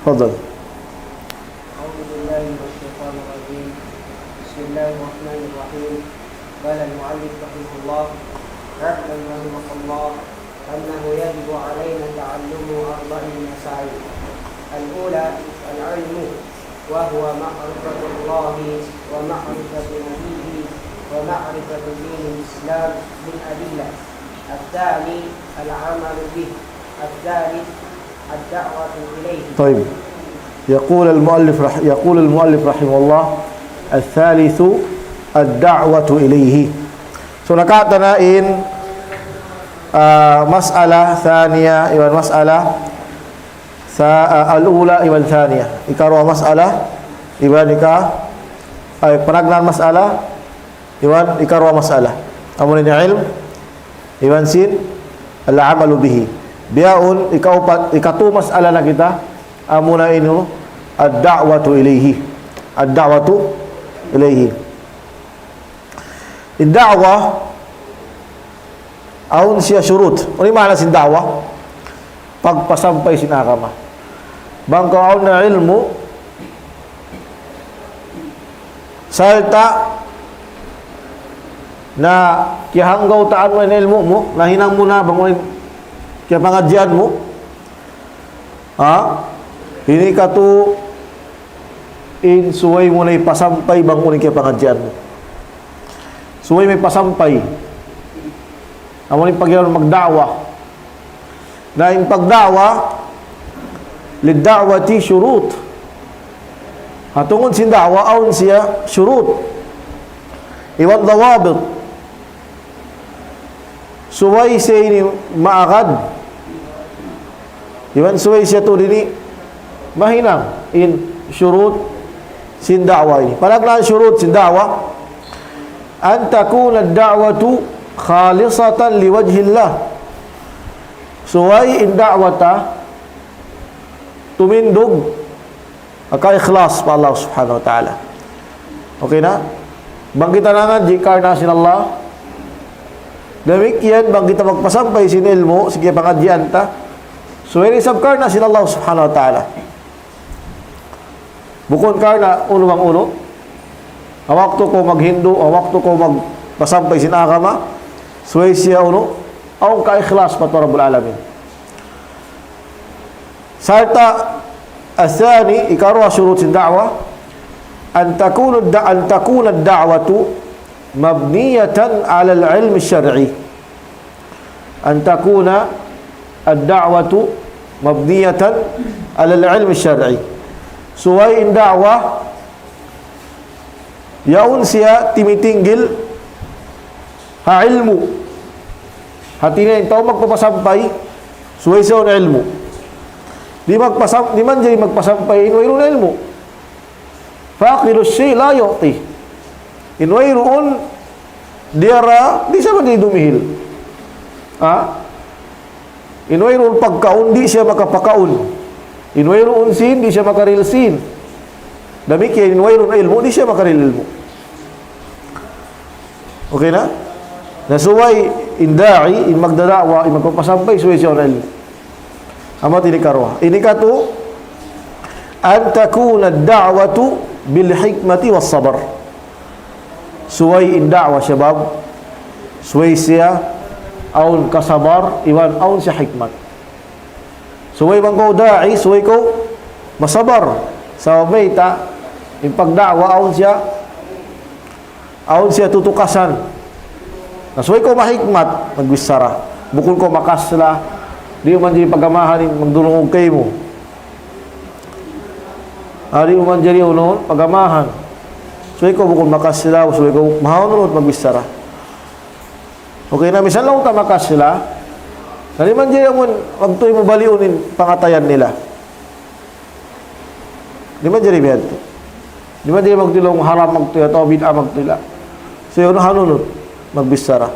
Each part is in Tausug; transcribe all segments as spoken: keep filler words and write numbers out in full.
تفضل. أعوذ بالله من الشيطان الرجيم. بسم الله الرحمن الرحيم. قال المؤلف رحمه الله: اعلم رحمك الله أنه يجب علينا تعلم أربع مسائل. الأولى العلم، وهو معرفة الله ومعرفة نبيه ومعرفة دين الإسلام بالأدلة. الثاني العمل به. الثالث الدعوة إليه. طيب. يقول المؤلف رح-، يقول المؤلف رحمه الله: الثالث الدعوة إليه. So, nakatana in, ah, mas'ala thaniya, iban mas'ala sa-, ah, al-ula iban thaniya. Ikaruwa mas'ala, iban ika-, ay, panagnaan mas'ala, iban ikaruwa mas'ala. Amu ini ilm, iban sin, al-amalu bihi. Bihaun, ikaupat, ikatu mas'ala na kita, amuna inu, ad-da'watu ilayhi. Ad-da'watu ilayhi. In da'wa, awn siya shurut. Unu in maana sin da'wa? Pagpasampay sin agama. Bang kaw awn na ilmu', sarta' na kiyahanggaw taan mu in ilmu' mu, nahinang mu na bang unu in kiyapangadjian mu, ha? Ini katu' in subay mu na ipasampay bang unu in kiyapangadjian mu. Subay mu ipasampay. Amu in pag'iyanun magda'wa. Na in pagda'wa, للدعوة شروط. Ha tungud sin da'wa, awn siya shurut. Iban dawabit. Subay siya ini maagad. Iban subay siya tuud ini mahinang in shurut sin da'wa ini. Panagnaan shurut sin da'wa, أن تكون الدعوة خالصة لوجه الله. Subay in da'wa ta tumindug aka ikhlas pa Allah Subhanahu wa Ta'ala. Okay na? Bang kita nangadji' karna' sin Allah, damikkiyan bang kita magpasampay sin ilmu', sin kiyapangadjian ta, subay isab karna' sin Allah Subhanahu wa Ta'ala. Bukun karna' unu bang unu. Ha waktu kaw maghindu', ha waktu kaw magpasampay sin agama, subay siya unu, awn ka ikhlas pa Rabbul Alamin. Sarta' الثاني, ikaruwa shurut sin da'wa, أن تكون الد-، أن تكون الدعوة مبنية على العلم الشرعي. أن تكون الدعوة مبنية على العلم الشرعي. Subay in da'wa, yaun siya timitinggil ha ilmu'. Hati niya in tau magpapasampay, subay siya awn ilmu'. Di' magpasam-, di' manjari magpasampay in wayruun ilmu'. فاقد الشيء لا يعطيه. In wayruun diyara, di' siya manjari dumihil. Ha? In wayruun pagkaun, di' siya makapakaun. In wayruun sīn, di' siya makarihil sīn. Damikkiyan in wayruun ilmu', di' siya makarihil ilmu'. Okay na? Na subay in da'i, in magdada'wa, in magpapasampay, subay siya awn ilmu'. Amu ini ikaruwa. Ini katu', أن تكون الدعوة بالحكمة والصبر. Subay in da'wa sabab, subay siya awn kasabar, iban awn siya hikmat. Subay bang kaw da'i, subay kaw masabar. Sabab mayta', in pagda'wa awn siya, awn siya tutukasan. Na subay kaw mahikmat magbichara. Bukun kaw makasla, di' manjari pagamahan in magdungug kaymu. Di' manjari unu, pagamahan. Subay kaw bukun makasla, subay kaw mahununut magbichara. Okay na, misan laung ta makasla, na di' manjari amun magtuy mu baliun in pangatayan nila. Di' manjari biya' yadtu. Di' manjari magtuy laung haram magtuy atawa bid'a magtuy, la. So, yaun hanunut magbichara.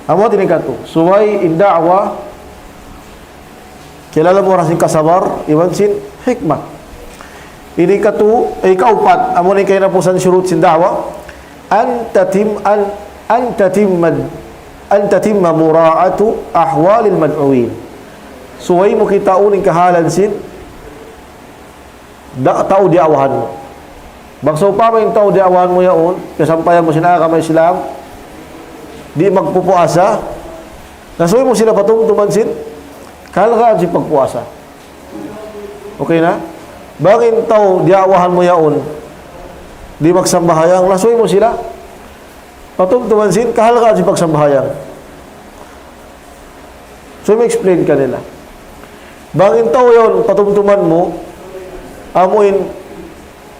Amu ini katu'. Subay in da'wa, kilala mu ra sin kasabar, iban sin hikmat. Ini katu', eh, ikaupat, amu ini kahinapusan shurut sin da'wa. أن تتم، أن، أن تتم، أن تتم مراعاة أحوال المدعوين. Subay mu kitaun in kahalan sin da-, tau diyaawahan mu. Bang sawpama in tau diyaawahan mu yaun, kasampayan mu sin agama Islam, di' magpupuasa, na subay mu sila patumtuman sin kahalgaan sin pagpuasa. Okay na? Bang in tau diyaawahan mu yaun, di' magsambahayang, na subay mu sila patumtuman sin kahalgaan sin pagsambahayang. So, ma-explain kanila. Bang in tau yaun, patumtuman mu, amu in,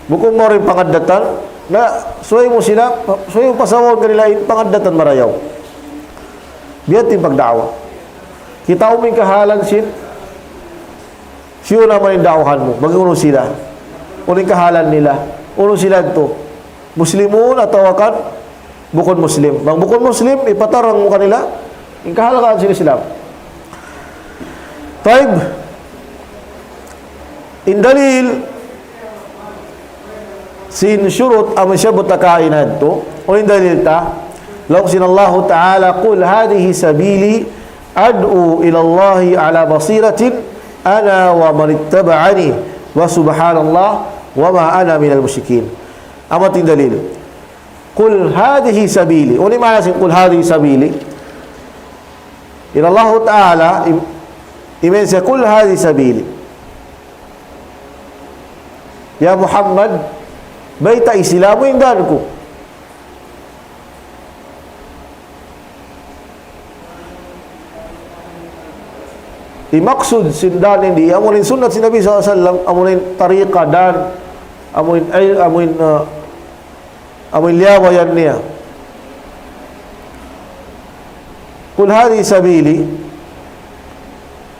bukun mu rin pangaddatan, na subay mu sila, subay mu pasawahun kanila in pangaddatan marayaw. Biya' ha yan in pagdaawa. Kitaun mu in kahalan sin, siyu na man in daawahan mu, bang unu sila. Unu in kahalan nila, unu sila tu. Muslimun atawa kan bukun Muslim. Bang bukun Muslim, ipatarang mu kanila in kahalgaan sin Islam. Tayyib, in dalil sin shurut amu siyabbut ta kaina yadtu, unu in dalil ta, laung sin Allahu Ta'ala, قل هذه سبيلي أدعو إلى الله على بصيرة أنا ومن اتبعني وسبحان الله وما أنا من المشركين. Amu in dalil. قل هذه سبيلي. Unu in maana sin قل هذه سبيلي? In Allahu Ta'ala, im-, imiyan siya, قل هذه سبيلي. Ya Muhammad, baytai sila amu in dan ku. In maksud sin dan ini, amu in sunnat sin Nabi sallallahu alayhi wasallam, amu in tariqa dan, amu in, ay, amu in, uh, amu in liyabayan niya. قل هذه سبيلي.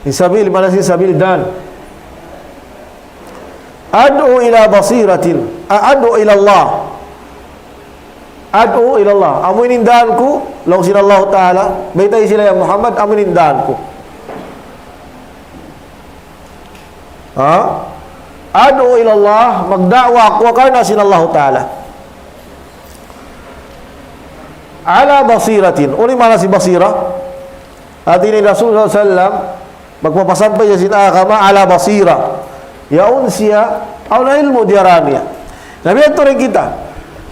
In sabil, maana sin sabil dan. أدعو إلى بصيرة، أ-، أدعو إلى الله. أدعو إلى الله. Amu in dan ku, laung sin Allahu Ta'ala, baytai sila ya Muhammad, amu in dan ku. Ha? أدعو إلى الله, magdaawa aku karna' sin Allahu Ta'ala. على بصيرة. Unu in maana sin basira? Hati niya in Rasul sallallahu alayhi wasallam, magpapasampay siya sin agama على بصيرة. Yaun siya, awn ilmu' diyara niya. Na biya' ha yan tuud in kita.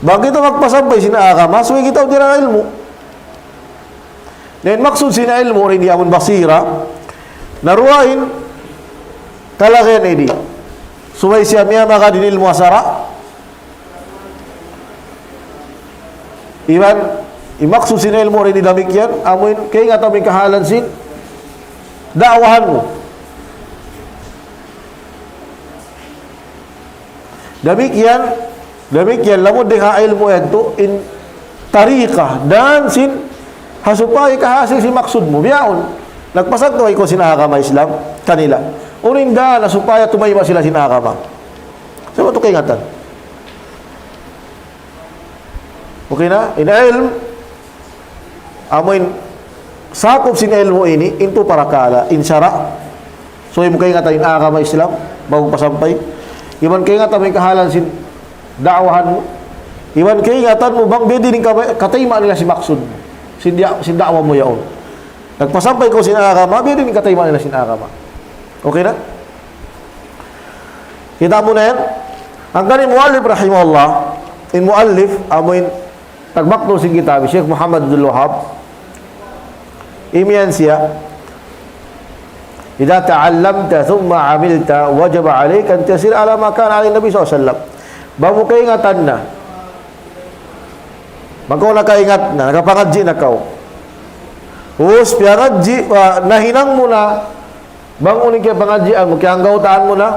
Bang kita magpasampay sin agama, subay kita awn diyara ilmu'. Na in maksud sin ilmu' ini amun basira, na duwa in kalagayan ini. Subay siya miyamagad in ilmu' ha sara'. Iban, in maksud sin ilmu' ini damikkiyan, amun kaingatan mu in kahalan sin daawahan mu. Damikkiyan, damikkiyan, lamud dayn ha ilmu' yadtu, in tariqa, dan sin, ha supaya kahasil sin maksud mu. Bihaun, nagpasagtap kaw sin agama Islam, kanila. Unu in dan, ha supaya tumayma' sila sin agama. Sa' matu kaingatan. Okay na? In ilm, amu in sakup sin ilmu' ini, in tū parakala', in sara'. So, subay mu kaingatan in agama Islam, ba'gu pasampay. Iban kaingatan mu in kahalan sin daawahan mu. Iban kaingatan mu bang biyadiin in ka-, kataymaan nila sin maksud. Sin dia-, sin daawa mu yaun. Nagpasampay kaw sin agama, biyadiin in kataymaan nila sin agama. Okay na? Kita' mu na yan? Hangkan in muallif rahimahullah, in muallif, amu in tagmaktub sin kitab, Sheikh Muhammad Abdul Wahhab, imiyan siya, إذا تعلمت ثم عملت وجب عليك أن تسير على ما كان عليه النبي صلى الله عليه وسلم. Bang mu kaingatan na, bang kaw nakaingat na, nakapangadji' na kaw. Ubus, piyangadji', ah, nahinang mu na, bang unu in kiyapangadjian mu, kiyanggautaan mu na,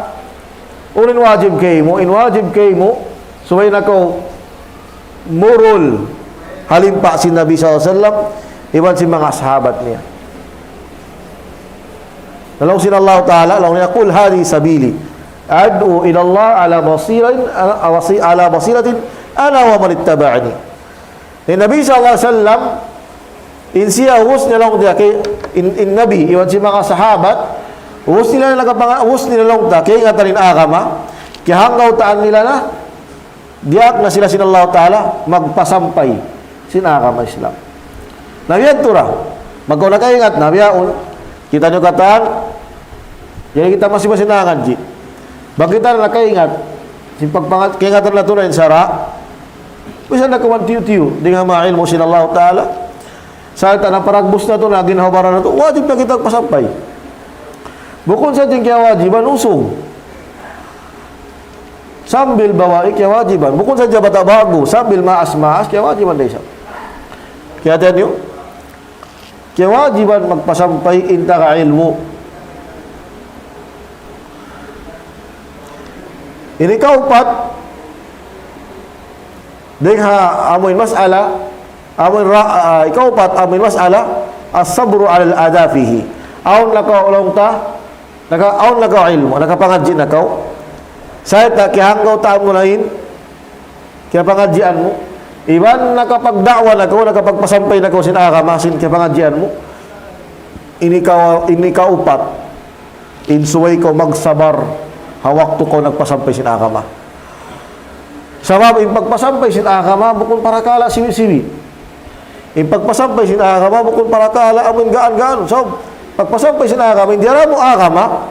unu in wajib kaymu, in wajib kaymu, subay na kaw murul ha limpa' sin Nabi sallallahu alayhi wasallam, iban sin manga sahabat niya. Na laung sin Allah Ta'ala, laung niya, قل هذه سبيلي أدعو إلى الله على بصيرة، على بصيرة أنا ومن اتبعني. In Nabi sallallahu alayhi wasallam, in siya ubus niya laung ta kay, in, in Nabi, iban sin manga sahabat, ubus nila nagkapanga-, ubus nila laung ta, kaingatan in agama, kiyanggautaan nila na, diyaak na sila sin Allah Ta'ala, magpasampay sin agama Islam. Na biya' ha yan tuud, bang kaw nakaingat na, bihaun, kitaniyu katan, Jadi kita masi-masi nangadji'. Bang kita na nakaingat, sin pagpangat-, kaingatan natu' na in sara', misan na kuman tiyu'-tiyu', dayn ha manga ilmu' sin Allah Ta'ala. Sa' ta na paragbus natu' na ginhawa-baran natu', wajib na kita pasampay. Bukun sa' in kiyawajiban usug. Sambil babai kiyawajiban. Bukun sadja bata' ba'gu, sambil maas-maas kiyawajiban da isab. Kiyatihan niyu? Kiyawajiban magpasampay in taga ilmu'. Ini kaupat, dayn ha amuin mas'ala, amuin ra-, ah, ikaupat, amuin mas'ala, as-sabru alal adha fihi. Awn na kaw laung ta, naka-, awn na kaw ilmu', nakapangadji' na kaw. Sa' ta kiyahanggaw ta amu na in kiyapangadjian mu. Iban nakapagda'wa na kaw, nakapagpasampay na kaw sin agama, sin kiyapangadjian mu. Ini ka, ini kaupat. In subay kaw magsabar ha waktu kaw nagpasampay sin agama. Sabab in pagpasampay sin agama, bukun parakala' siwi'-siwi'. In pagpasampay sin agama, bukun parakala' amuin gaan-gaan. Sabab, pagpasampay sin agama, in diyara mu agama,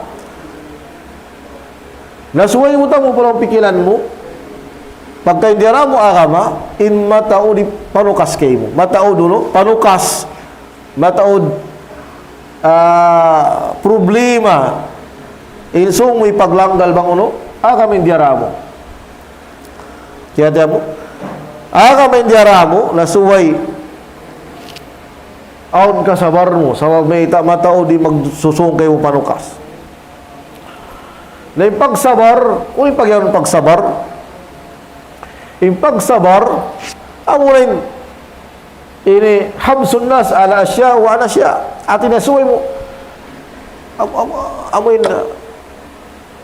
na subay mu ta mu pa laung pikilan mu, pagka in diyara mu agama, in mataud di panukas kaymu. Mataud unu, panukas. Mataud, ah, problema. In sūng mu ipaglanggal bang unu, agama in diyara mu. Kiyatihan mu? Agama in diyara mu, na subay awn kasabar mu, sabab mayta' mataud di magsusūng kaymu panukas. Na in pagsabar, unu in pag'iyanun pagsabar? In pagsabar, amu na in, ini, habsun nas ala asya wa an asya. Hāti niya subay mu, am-, am-, amu in,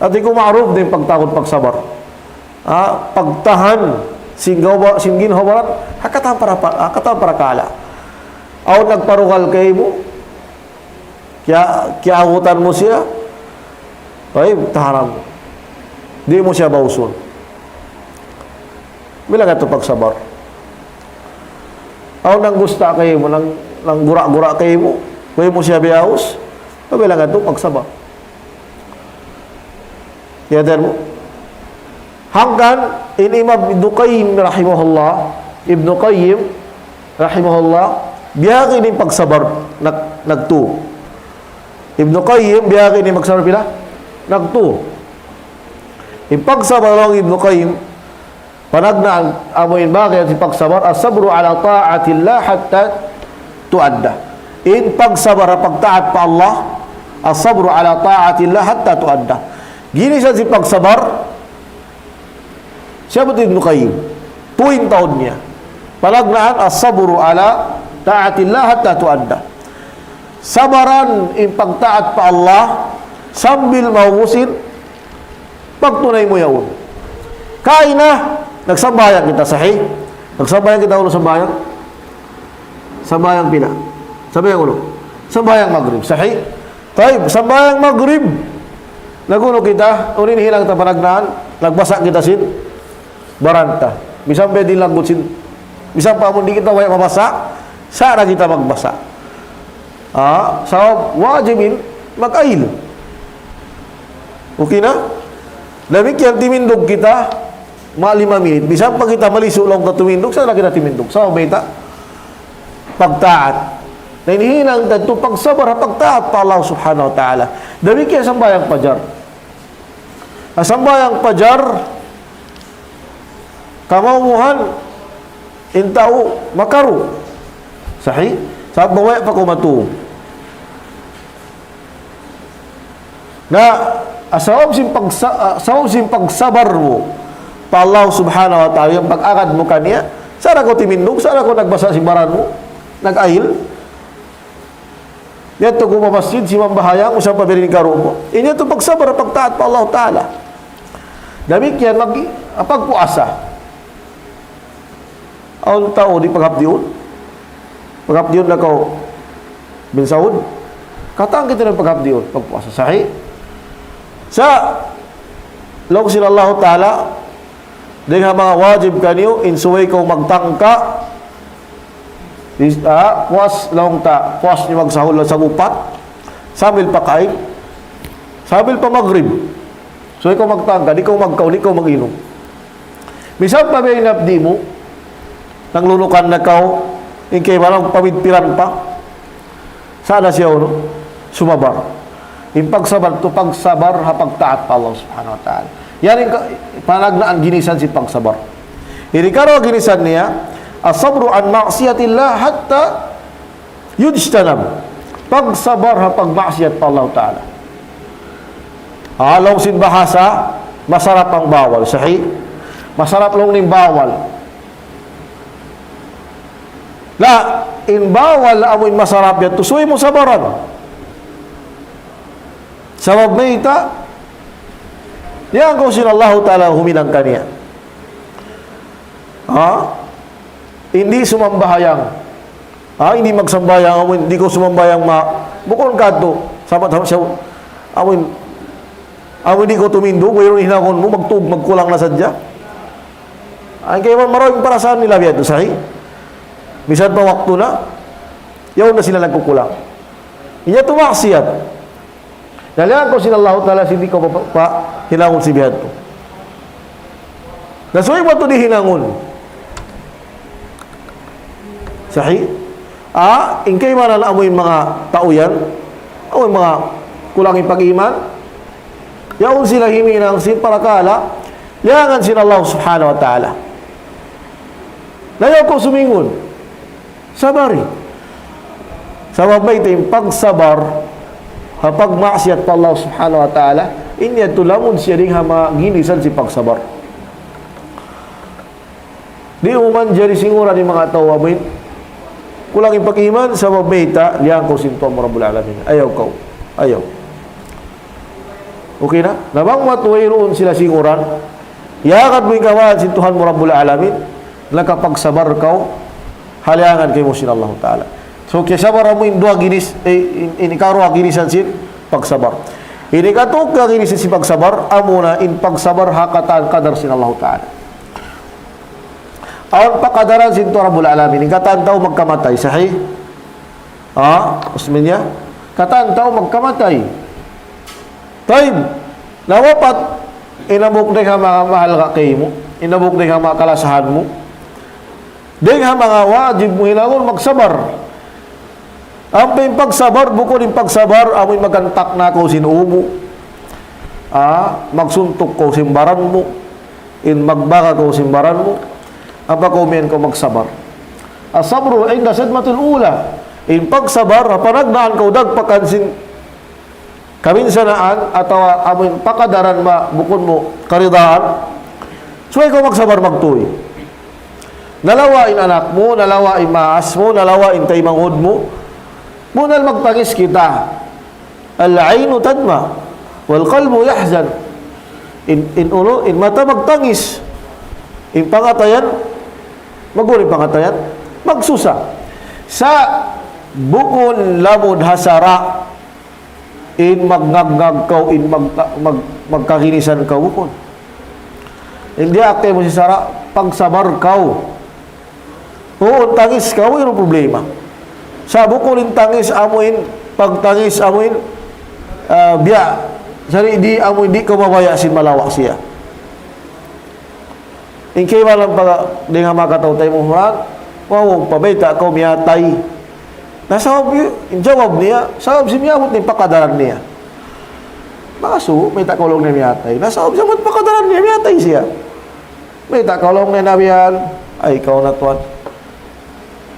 hāti ku ma'ruf da in pagtawagun pagsabar. Ha, pagtahan, sin ginhawa-, sin ginhawa-baran, ha katan para-, ha katan parakala'. Awn nagparugal kaymu, kiya-, kiyaagutan mu siya, tayyib, tahanan mu. Di' mu siya bausun. Bilang yadtu pagsabar. Awn nanggusta' kaymu, nang, nanggura-gura kaymu, way mu siya biyaus, bilang yadtu pagsabar. Kiyatihan mu? Hangkan in Imam Ibnu Qayyim rahimahullah, Ibnu Qayyim rahimahullah, biya' ini in pagsabar nag-, nagtū. Ibnu Qayyim, biya' ini in pagsabar pila? Nagtū. In pagsabar laung Ibnu Qayyim, panagnaan amu in bagay sin pagsabar, as-sabru ala ta'atillah hatta tu'adda. In pagsabar ha pagtaat pa Allah, as-sabru ala ta'atillah hatta tu'adda. Ginisan sin pagsabar, siyabbut Ibnu Qayyim, tū in taud niya. Panagnaan, as-sabru ala ta'atillah hatta tu'adda. Sabaran in pagtaat pa Allah sambil maubus in pagtunay mu yaun. Kaina, nagsambahayang kita, sahih? Nagsambahayang kita, unu sambahayang? Sambahayang pila? Sambahayang unu? Sambahayang magrib, sahih? Tayyib, sambahayang magrib. Nag-unu kita, unu in hinang ta panagnaan, nagbasa' kita sin baran ta. Misan pa di' laggut sin, misan pa amun di' kita way mabasa', sa' na kita magbasa'. Ah, sabab wajib in mag-ayil. Okay na? Damikkiyan timindug kita, manga lima minit. Misan pa kita malisu' laung ta tumindug, sa' na kita timindug. Sabab mayta'? Pagtaat. Na in hinang ta yadtu pagsabar, pagtaat pa Allah Subhanahu wa Ta'ala. Damikkiyan sambahayang pajar. Na sambahayang pajar, kamawmuhan, in tau makaru'. Sahih? Sabab way pa kaw matūg. Na, ah, sabab sin pagsa-, ah, sabab sin pagsabar mu pa Allah Subhanahu wa Ta'ala, in pag-agad mu kaniya, sa' na kaw timindug, sa' na kaw nagbasa' sin baran mu, nag-ayil. Yadtu kaw pa masjid, simambahayang, usang pa biya' diin in karu' mu. Ini yadtu pagsabar, pagtaat pa Allah Ta'ala. Damikkiyan mag-, ah, pagpuasa. Awn tau di' paghapdiun. Paghapdiun na kaw bin sahur. Katan kita na paghapdiun, pagpuasa. Sahih? Sa' laung sin Allah Ta'ala, dayn ha manga wajib kaniyu, in subay kaw magtangka, is-, ah, puas laung ta, puas niyu magsahur laung sa upat, sambil pakain, Sambil pa Maghrib. So, ikaw magtangka, di' kaw magkaun, di' kaw mag-inum. Misan pa biya' in abdi mu, nanglunukan na kaw, in kaibanan pamidpiran pa. Sa' na siya unu, sumabar. In pagsabar tu, pagsabar ha pagtaat pa Allah Subhanahu wa Ta'ala. Yan in ka-, panagnaan ginisan sin pagsabar. Ini karuwa ginisan niya, الصبر عن معصية الله حتى يجتنب. Pagsabar ha pagmaksiyat pa Allah Ta'ala. Ah, laung sin bahasa, masarap ang bawal. Sahih? Masarap laung niya in bawal. La, in bawal amu in masarap yadtu, subay mu sabaran. Sabab mayta', yan kaw sin Allahu Ta'ala huminang kaniya. Ha? Hindi sumambahayang. Ha? Hindi magsambahayang, amu in, di' kaw sumambahayang ma-, bukun kadtu, sama, sama siya, amu in, amu in di' kaw tumindug, wayruun hinangun mu, magtug, magkulang na sadja. Ay, kaya marayaw in parasahan nila biya' yadtu, sahih. Misan pa waktu na, yaun na sila nagkukulang. Inya tu maksiyat. Naliyakan kaw sin Allahu Ta'ala sin di' kaw pa, pa, hinangun sin biya' yadtu. Na subay mu yadtu di' hinangun. Sahih? Ah, in kaibanan amu in manga tau yan, amu in manga kulang in pag-iman, yaun sila himinang sin parakala', liyaangan sin Allah Subhanahu wa Ta'ala. Na ayaw kaw sumingun. Sabari. Sabab mayta', in pagsabar ha pagmaksiyat pa Allah Subhanahu wa Ta'ala, in yadtu lamud siya dayn ha manga ginisan sin pagsabar. Di' mu manjari singuran in manga tau amu in kulang in pag-iman, sabab mayta', liyaangan kaw sin Tuhan mu Rabbul Alamin. Ayaw kaw. Ayaw. Okay na? Na bang matuway duun sila singuran, yakat mu in kabayaan sin Tuhan mu Rabbul Alamin, nakapagsabar kaw, ha liyaangan kaymu sin Allahu Ta'ala. So, kiyasabaran mu in duwa ginis, eh, in, in karuwa ginisan sin pagsabar. In hikatu ginisan sin pagsabar, amuna in pagsabar ha katan kadar sin Allahu Ta'ala. Awn pa kadaran sin Tuhan Rabbul Alamin, in katan tau magkamatay, sahih? Ha? Usmin niya? Katan tau magkamatay. Tayyib, nawapat, in hambuuk dayn ha manga mahalga' kaymu, in hambuuk dayn ha manga kalasahan mu, dayn ha manga wajib mu hinangun magsabar. Ampa in pagsabar, bukun in pagsabar, amu in magantak na kaw sin ubu. Ah, magsuntuk kaw sin baran mu, in magbaga kaw sin baran mu, ampa kaw miyan kaw magsabar. الصبر عند الصدمة الأولى. In pagsabar, ha panagnaan kaw dagpakan sin kabinsanaan atawa amu in pakadaran ma bukun mu karidaan, subay kaw magsabar magtuy. Nalawa' in anak mu, nalawa' in maas mu, nalawa' in taymanghud mu, bunnal magtangis kita. العين تدمع والقلب يحزن. In, in unu, in mata magtangis. In pangatayan, maguri in pangatayan, magsusa. Sa' bukun lamud ha sara', in magngagngag kaw, in mag-, mag-, magkaginisan kaw, bukun. In diyaak kaymu sin sara', pagsabar kaw. Huun, tangis kaw, wayruun problema. Sa' bukun in tangis amu in, pagtangis amu in, ah, biya', sari di' amu in di' kaw mabaya' sin malawa' siya. In kaibanan pa dayn ha manga kataw-taymanghuran, "Wow, pabayta' kaw miyatay." Na sabab yu-, in jawab niya, sabab sin miyabut in pakadaran niya. Masubu', mayta' kaw laung niya miyatay. Na sabab sin miyabut pakadaran niya, miyatay siya. Mayta' kaw laung niya nabihan, ay, ikaw na tuwan.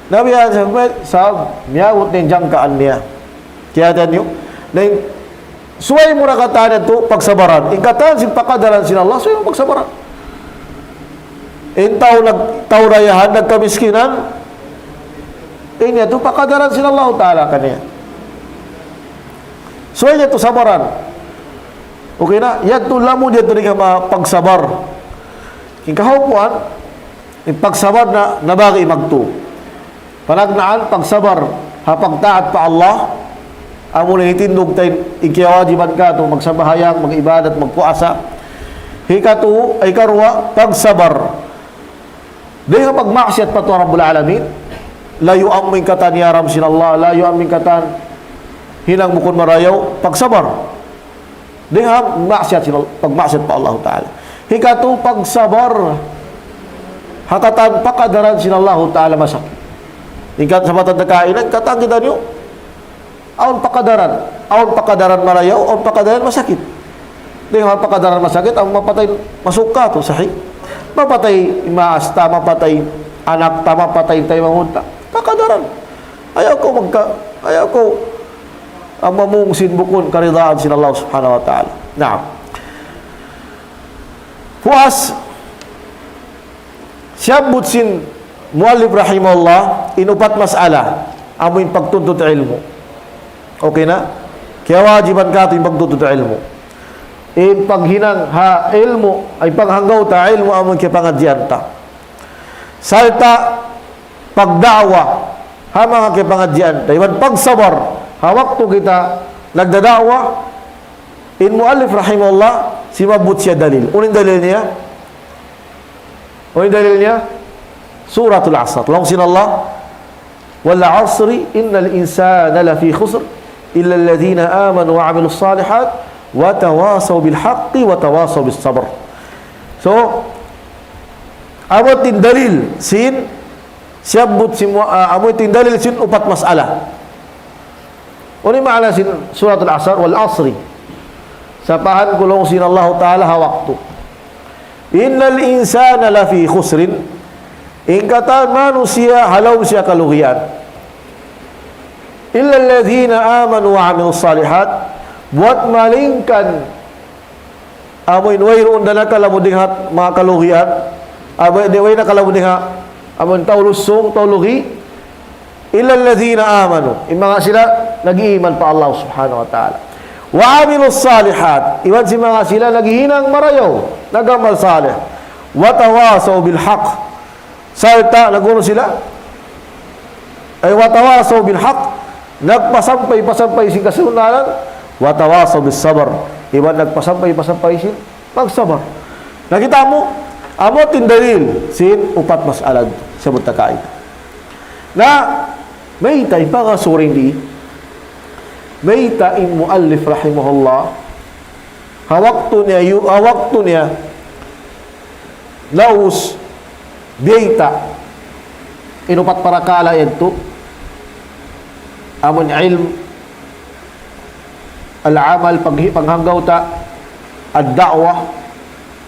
Nabihan siya, sabab miyabut na in jangkaan niya. Kiyadaan niyu? Na in, subay mu na katan yadtu pagsabaran. In katan sin pakadaran sin Allah, subay mu pagsabaran. In tau nag-, tau dayahan, nagkamiskinan, in yadtu pakadaran sin Allah Ta'ala kaniya. Subay yadtu sabaran. Okay na? Yadtu lamud yadtu dayn ha manga pagsabar. In kahawpuan, in pagsabar na, nabagi' magtū. Panagnaan, pagsabar ha pagtaat pa Allah, amu na hitindug ta in, in kiyawajiban katu', magsambahayang, mag-ibadat, magpuasa. Hikatu, ay karuwa, pagsabar dayn ha pagmaksiyat pa Tuhan Rabbul Alamin, layu' amu in katan iyaharam sin Allah, layu' amu in katan hinang bukun marayaw, pagsabar. Dayn ha maksiyat sin Allah, pagmaksiyat pa Allah Ta'ala. Hikatu, pagsabar ha katan pakadaran sin Allah Ta'ala masakit. Hikatu, sabab katan kita ini, awn pakadaran, awn pakadaran marayaw, awn pakadaran masakit. Dayn ha pakadaran masakit, awn mapatay masuuk katu', sahih. Mapatay maas ta, mapatay anak ta, mapatay taymanghud ta. Pakadaran. Ayaw kaw magka, ayaw kaw, ah, mamung sin bukun karidaan sin Allah Subhanahu wa Ta'ala. Naam. Puas, siyabbut sin muallif rahimahullah in upat mas'ala, amu in pagtuntut ilmu'. Okay na? Kiyawajiban katu' in pagtuntut ilmu'. In paghinang ha ilmu', in paghanggaw ta ilmu' amu in kiyapangadjian ta. Sarta' pagda'wa ha manga kiyapangadjian ta. Iban pagsabar ha waktu kita nagdada'wa, in muallif rahimahullah, simabbut siya dalil. Unu in dalil niya? Unu in dalil niya? Suratul Asr. Laung sin Allah, والعصر إن الإنسان لفي خسر إلا الذين آمنوا وعملوا الصالحات وتواصوا بالحق وتواصوا بالصبر. So, amu in dalil sin, siyabbut sin mu-, ah, amu in dalil sin upat mas'ala. Unu in maana sin Suratul Asr, والعصر. Sapahan ku laung sin Allah Ta'ala ha waktu. إن الإنسان لفي خسر. In katan manusiya' ha lawm siya kalugian. إلا الذين آمنوا وعملوا الصالحات. Buwat malayngkan amu in wayruun da nakalamud dayn ha manga kalugian. Amu in di' way nakalamud dayn ha, amu in tau lusung, tau lugi. إلا الذين آمنوا. In manga sila nag-iiman pa Allah Subhanahu wa Ta'ala. وعملوا الصالحات. Iban sin manga sila naghihinang marayaw, nag-amal salih. وتواصوا بالحق. Sarta' nag-unu sila? Ay, وتواصوا بالحق. Nagpasampay-pasampay sin kasunnaran. وتواصوا بالصبر. Iban nagpasampay-pasampay sin pagsabar. Nakita' mu, amu in dalil sin upat mas'ala siyabbut ta kaina. Na, mayta' in pangasubu di', mayta' in muallif rahimahullah, ha waktu niya, yu-, ha waktu niya, naus, biyayta', in upat parakala' yadtu, amun ilm, al-amal, pag-, panghanggaw ta, ad-da'wah,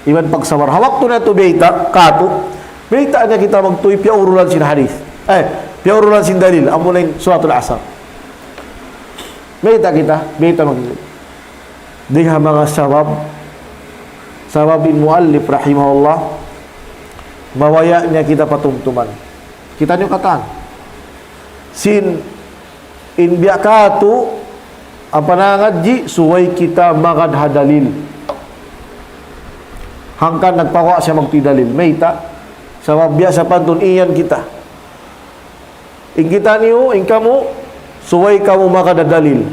iban pagsabar. Ha waktu niya yadtu biyayta' katu', biyayta' niya kita magtuy piyaurulan sin hadith. Eh, piyaurulan sin dalil, amuna in Suratul Asr. Biyayta' kita, biyayta' mag-, dayn ha manga sabab, sabab in muallif rahimahullah, mabaya' niya kita patumtuman. Kita' niyu katan. Sin in biya' katu', amu in pangadji', subay kita magad ha dalil. Hangkan nagpaguwa' siya magtuy dalil. Mayta'? Sabab biya' sapantun iyan kita. In kitaniyu, in kamu, subay kamu magad ha dalil.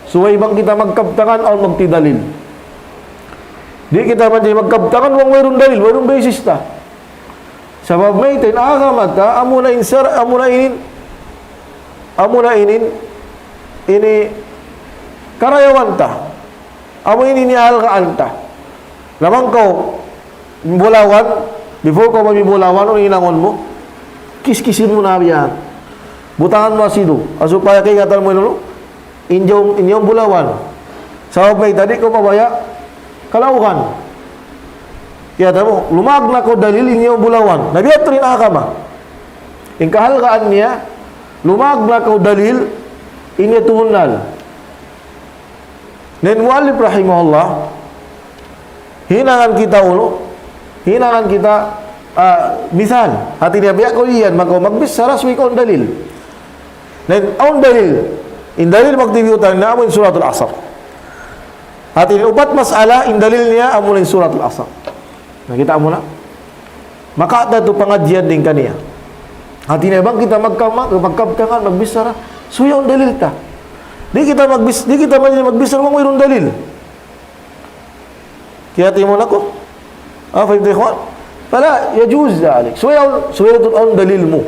Subay bang kita magkabtangan, awn magtuy dalil. Di' kita manjari magkabtangan, bang wayruun dalil, wayruun basis ta. Sabab mayta', in agama ta, amuna in sar-, amuna in, amuna in, ini karayawan ta. Amuna in halgaan ta. Laung kaw, bulawan, before kaw mabulawan, unu in hinangun mu? Kiskisin mu na biya' yan. Butangan mu asidu. Supaya kaingatan mu in unu? In yaun, in yaun bulawan. Sabab mayta', di' kaw mabaya' kalauhan. Kiyata' mu, lumagna' kaw dalil in yaun bulawan. Na biya' ha yan in agama. In kahalgaan niya, lumagna' kaw dalil in yaun tuhunnal. Na in muallif rahimahullah, hinangan kita unu, hinangan kita, ah, misal. Hati niya biya' kaw yan, mag-, magbichara subay kaw awn dalil. Na in awn dalil, in dalil magtibiyutan na amu in Suratul Asr. Hati niya upat mas'ala, in dalil niya amu in Suratul Asr. Nakita' mu na? Maka ta tu pangadjian dayn kaniya. Hati niya bang kita magka-, mag-, magkabtangan, magbichara, subay awn dalil ta. Di' kita magbis-, di' kita manjari magbichara bang wayruun dalil. Kiyatimun aku? Ah, fahim ta, ikhwan? Fala yajuz dhalik. Subay awn, subay awn dalil mu.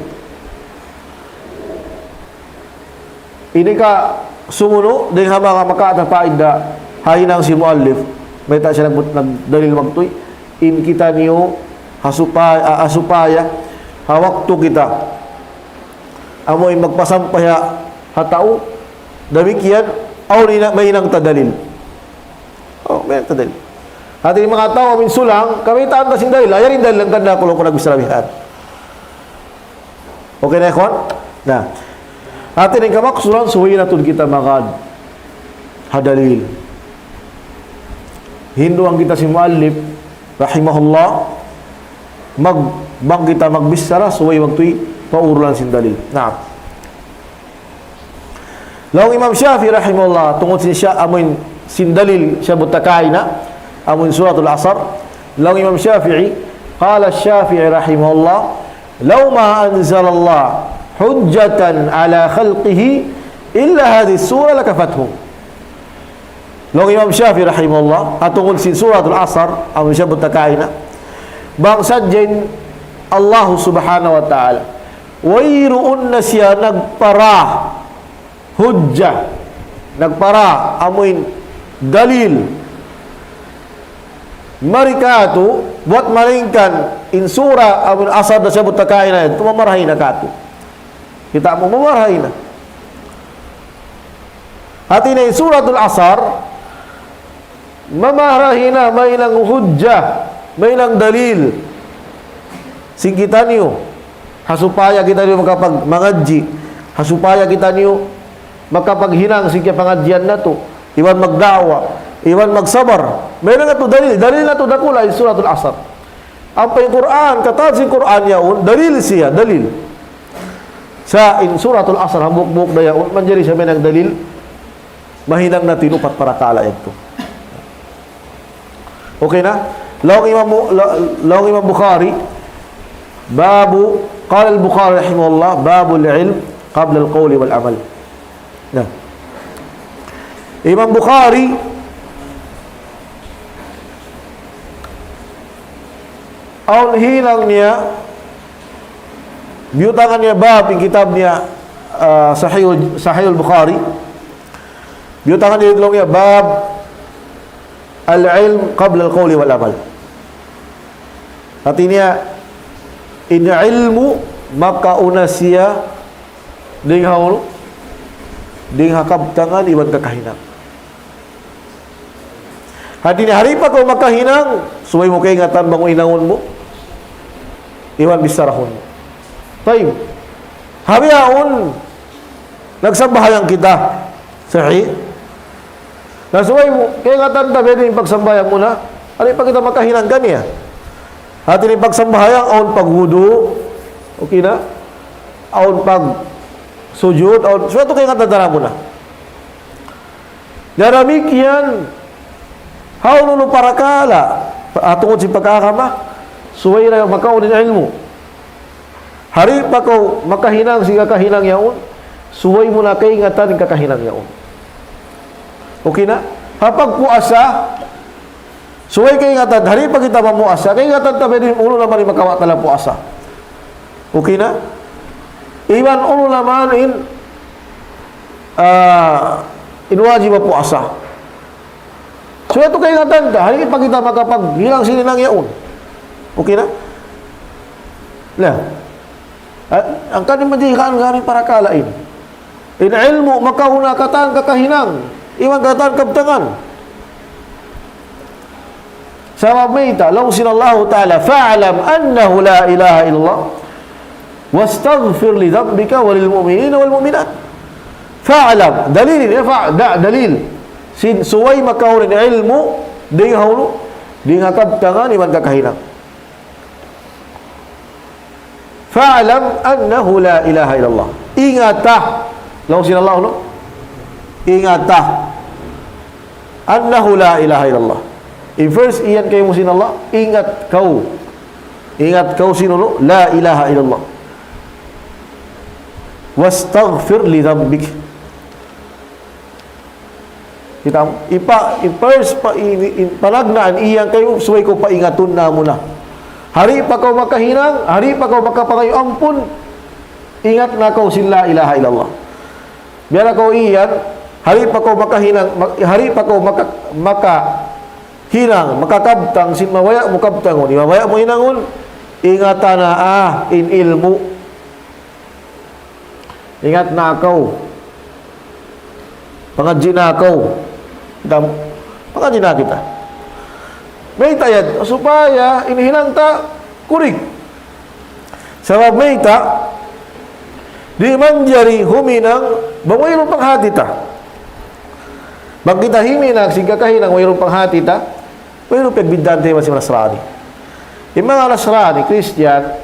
Ini ka Sumunu', dayn ha manga makawa' ta paidda ha hinang sin muallif. Mayta' siya nag-, nagdalil magtuy. In kitaniyu, ha supaya, ah, ha supaya, ha waktu kita, amu in magpasampay ha, ha tau, damikkiyan, awn ina-, mahinang ta dalil. Oh, mahinang ta dalil. Hati niya manga tau, amu in sulang, kabaytaan ta sin dalil, ayaw in dalil, hangkan na aku laung ku nagbichara bihan. Okay na, ikhwan? Na. Hati niya in kamaksuran, subay na tuud kita magad ha dalil. Hinduan kita sin muallif, rahimahullah, mag-, bang kita magbichara, subay magtuy, paurulan sin dalil. Na. Laung Imam Shafi'i rahimahullah, tungud sin siya, amu in sin dalil siya buta kaina, amu in Suratul Asr. Laung Imam Shafi'i, قال الشافعي رحمه الله: لو ما أنزل الله حجة على خلقه إلا هذه السورة لكفتهم. Laung Imam Shafi'i rahimahullah, ha tungud sin Suratul Asr, amu in siya buta kaina, bang sadja in Allah subhanahu wa ta'ala wayruun na siya nagpara hujja, nagpara amu in dalil mari kātu', buwat malaingkan in sura amu in Asr da siya buta kaina, yadtu mamarahi na kātu'. Kita' mu, mamarahi na. Hati niya in Suratul Asr, mamarahi na, mahinang hujja, mahinang dalil sin kitaniyu. Ha supaya kitaniyu makapag-, mangadji', ha supaya kitaniyu makapaghinang sin kiyapangadjian natu', iban magda'wa, iban magsabar. Mahinang natu' dalil, dalil natu' dakula' in Suratul Asr. Ampa in Qur'an, katan sin Qur'an yaun, dalil siya, dalil. Sa' in Suratul Asr, hambuuk-buuk da yaun, manjari siya mahinang dalil, mahinang natu' in upat parakala' yadtu. Okay na? Laung Imam, la-, laung Imam Bukhari, باب، قال البخاري رحمه الله: باب العلم قبل القول والعمل. Na. Imam Bukhari, awn hinang niya, biyutangan niya bab in kitab niya, ah, Sahih, Sahih al-Bukhari. Biyutangan niya laung niya bab العلم قبل القول والعمل. Hati niya, in ilmu' makauna siya dayn ha unu? Dayn ha kabtangan iban kakahinang. Hati niya, di' pa kaw makahinang, subay mu kaingatan bang unu in hinangun mu iban bicharahun mu. Tayyib. Ha bihaun, nagsambahayang kita. Sahih. Na subay mu kaingatan ta, biya' diin in pagsambahayang mu na, di' pa kita makahinang kaniya. Hati niya in pagsambahayang, awn pagwudu', okay na? Awn pagsujud, awn, subay tu kaingatan ta na muna. Na damikkiyan, ha unu-unu parakala', ha tungud sin pagkaagama, subay na makauna in ilmu'. Di' pa kaw makahinang sin kakahinang yaun, subay mu na kaingatan in kakahinang yaun. Okay na? Ha pagpuasa, subay kaingatan, di' pa kita mamuasa, kaingatan ta biya' diin in unu na man in makawa' ta na puasa. Okay na? Iban unu na man in, ah, in wajib ha puasa. Subay tu kaingatan ta, di' pa kita makapaghinang sin hinang yaun. Okay na? Na. Ah, hangkan in manjari kaanggaan in parakala' ini. In ilmu' makauna katan kakahinang, iban katan kabtangan. Sabab mayta', laung sin Allahu Ta'ala, فاعلم أنه لا إله إلا الله واستغفر لذنبك وللمؤمنين والمؤمنات. فاعلم, dalil ini, fa-, da-, dalil. Sin subay makauna in ilmu', dayn ha unu, dayn ha kabtangan iban kakahinang. فاعلم أنه لا إله إلا الله. Ingata. Laung sin Allah, no? Ingata. أنه لا إله إلا الله. In first, iyan kaymu sin Allah, ingat kaw. Ingat kaw sin unu, لا إله إلا الله. واستغفر لذنبك. Kita', ipa-, in first pa-, in, in panagnaan iyan kaymu, subay kaw paingatun na muna. Di' pa kaw makahinang, di' pa kaw makapangayu' ampun, ingat na kaw sin لا إله إلا الله. Biya' na kaw iyan, Hari pa kaw makahinang, ma-, hari pa kaw maka-, makahinang, makakabtang sin mabaya' mu kabtangun, di' mabaya' mu hinangun, ingata na, ah, in ilmu'. Ingat na kaw. Pangadji' na kaw. Kita, pangadji' na kita. Mayta' yan, supaya in hinang ta kurik. Sabab mayta', di' manjari huminang bang wayruun panghati ta. Bang kita himinang sin kakahinang wayruun panghati ta, wayruun pagbiddaan ta iban sin Nasrani. In manga Nasrani, Christian,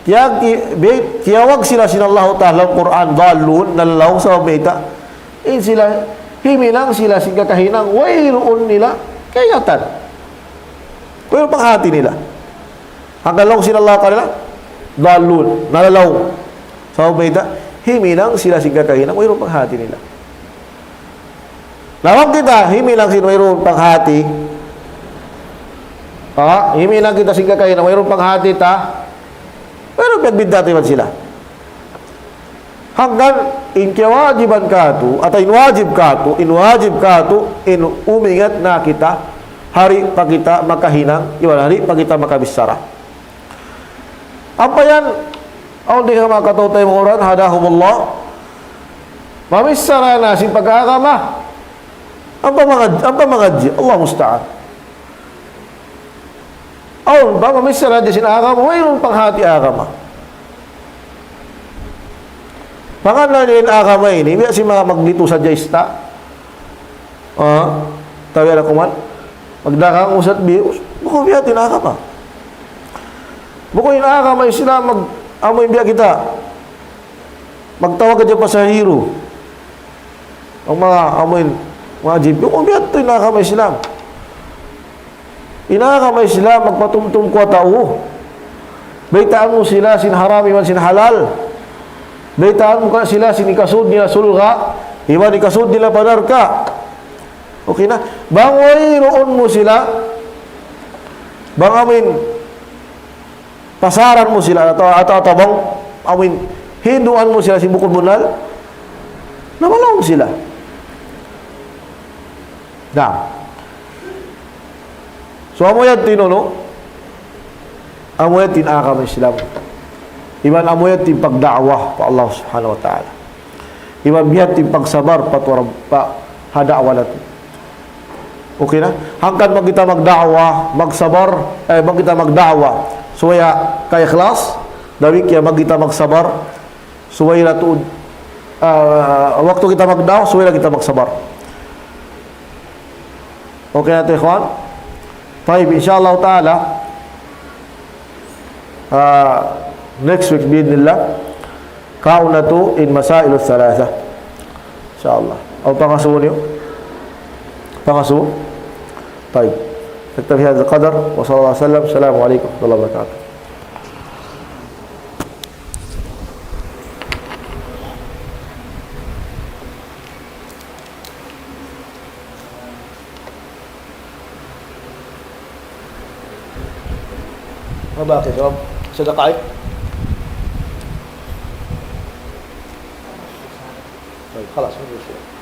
tiyag-, ti-, bi-, tiyawag sila sin Allahu Ta'ala ha Qur'an, dallun, nalalaw, sabab mayta'. In sila, himinang sila sin kakahinang, wayruun nila kaingatan. Wayruun panghati nila. Hangkan laung sin Allah kanila, dallun, nalalaw. Sabab mayta', himinang sila sin kakahinang, wayruun panghati nila. Na bang kita, himinang sin wayruun panghati. Ha? Himinang kita sin kakahinang, wayruun panghati ta. Wayruun pagbiddaan ta iban sila. Hangkan in kiyawajiban katu', atawa in wajib katu', in wajib katu', in umingat na kita, hari pa kita makahinang, iban hari pa kita makabichara. Ampa yan, awn di' ha manga kataw-taymanghuran, hadahumullah. Mamichara na sin pagkaagama. Ampa manga, ampa mangadji', Allah musta'an. Awn pa, mamichara hadja sin agama, wayruun panghati agama. Pangannal niya in agama ini, biya' sin manga magditu sadja ista. Ah, tawi ada kuman. Magdagang usat bi, us-, bukun biya' ha yan in agama. Bukun in agama Islam, mag-, amu in biya' kita. Magtawag hadja pasahiru. Amu in, amu in, wajib. Bukun biya' ha yan in agama Islam. In agama Islam, magpatumtum kaw ha tau. Baytaan mu sila sin haram iban sin halal. Baytaan mu ka sila sin hikasud nila surga', iban hikasud nila pa narka'. Okay na? Bang wayruun mu sila, bang amu in, pasaran mu sila, atawa, atawa, atawa bang amu in, hinduan mu sila sin bukun bunnal, na malaung sila. Na. So, amu yan in unu, amu yan in agama Islam. Iban amu yan in pagda'wa pa Allah Subhanahu wa Ta'ala. Iban biya' ha yan in pagsabar pa tuwara-, pa ha da'wa natu'. Okay na? Hangkan bang kita magda'wa, magsabar, eh, bang kita magda'wa, subay kaikhlas, damikkiyan bang kita magsabar, subay tuud, ah, waktu kita magda'wa, subay kita magsabar. Okay na tuud, ikhwan? Tayyib, insha Allah ta'ala, ah, next week, bi'idhnillah, kaun natu' in masailu thalatha. Insha Allah. Awn pangasubu niyu? Pangasubu? Tayyib. نكتفي بهذا القدر، وصلى الله وسلم. السلام عليكم ورحمة الله وبركاته. ما باقي شباب؟ عشر دقائق. طيب، خلاص، ما في شيء.